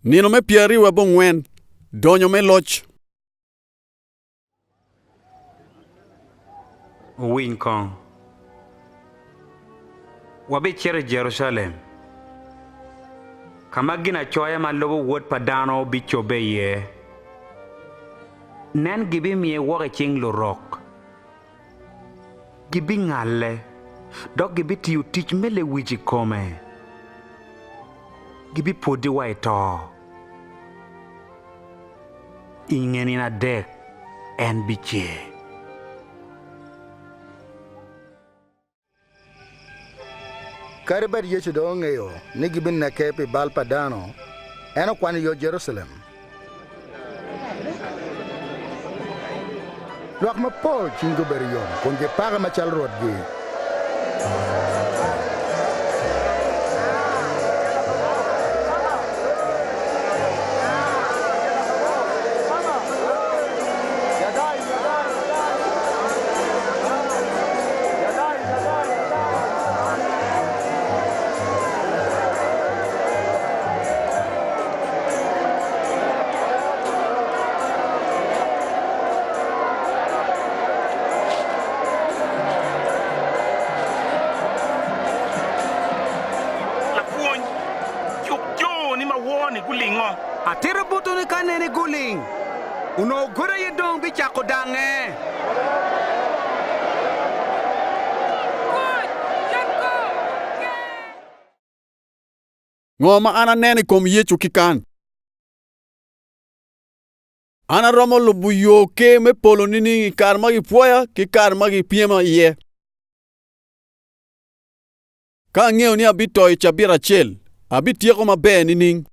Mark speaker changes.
Speaker 1: Nino me 24, Donyo me loc.
Speaker 2: Wuwiny kong. Wabicito i Jerucalem, ka ma ginacoya ma lubo Wod pa dano bicobbe iye. Nen, gibimiye woko i cing lurok, gibingale, dok gibitiyo tic me lewic i kome, gibipwode wa i to. I nge nino adek en bicer.
Speaker 3: Kadi bed Yecu dong ongeyo ni gibineke pi bal pa dano, en okwanyo yo Jerucalem. Lwak mapol cwinygi obedo yom kun gipake macalo Rwotgi.
Speaker 4: Lapwony, cuk jo-ni ma wor-ni gulingo.
Speaker 2: Atito botwu ni ka nene guling, onongo godi aye dong bicako dangnge.
Speaker 1: Ngo ma an aneno i kom Yecu ki kany? An aromo lubo yo ker me polo nining i kare ma gipwoya ki kare ma gipyema iye? Ka angeyo ni abito i cabit acel, abityeko maber nining?